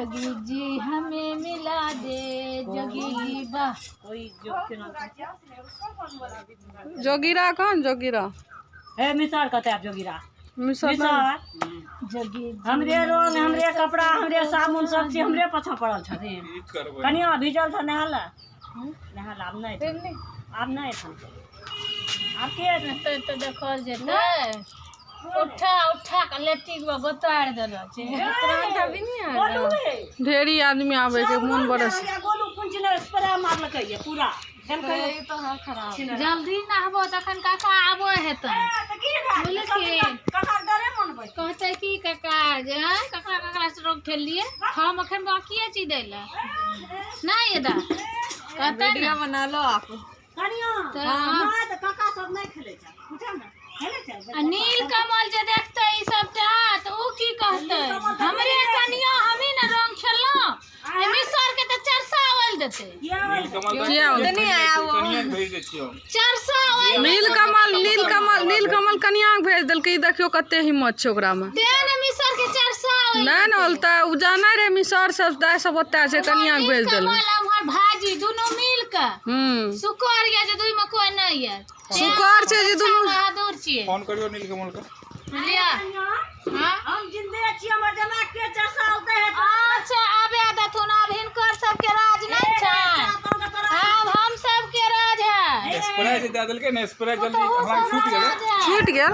जोगी जी हमें मिला दे जोगी जी वाह। जोगिरा कौन जोगिरा? हे मिसर कतऽ आब जोगिरा? मिसर। मिसर। जोगी। हमरे रंग, हमरे कपड़ा, हमरे साबुन सब चीज हमरे पाछा पड़ल छथिन। कनिया भीजल छ, नहा ले, नहा ले। आब नहि एथन, आब नहि एथन, आब के एथन? तऽ देखल जेतै। उठा उठा के लेटी के गोतार देलो छै। गोलू हे। ढेरी आदमी आबै छै, मोन बरस। गोलू कोन चीज स्प्रे मारलकै ये पूरा देलकै। जल्दी नहबो तखन काका आबो हेतै। बुझलखिन? काका डरे मनबै। कहतै की काका जे आँय, ककरा ककरा से रोग खेललियै, हम अखन बाकिए छी दै लए नहि एदा कहतै ने। बना लो आप। कनिया। तऽ हाँ। नहि तऽ काका सब नहि खेलै छै, पूछा ने, खेलै छै? आ नील कमल जे देखतै ई सबटा तऽ उ की कहतै? हमरे कनिया, हमही ने रंग खेललहुँ, आ मिसर के तऽ चरसा ओल देतै। किया? नहीं आया वो। भेज दै छियौ। चरसा ओल। नील कमल, नील कमल, नील कमल कनिया के भेज देलकै। ई देखियौ कते हिम्मत छै ओकरा मे। तें ने मिसर के चरसा ओल। नहि ने होल तऽ उ जानै रहै मिसर सब दाइ सब ओतय छै, कनिया के भेज देलकै। कमल हमर भाजी दुनू मिल के। शुक्र ये जे दुई में कोई नहीं ये। शुक्र छै जे दुनू बहादुर छियै। फोन करियौ नीलकमल के। बुझलियै? हाँ। हम जिंदे छी, हमर जमा के चर्चा होते है। अच्छा, आबे देथुन। आब हिनकर सबके राज नहीं छै, आब हम सबके राज है। स्प्रे जे दए देलकै ने, स्प्रे जल्दी हमरा छूट गेलै। छूटि गेल।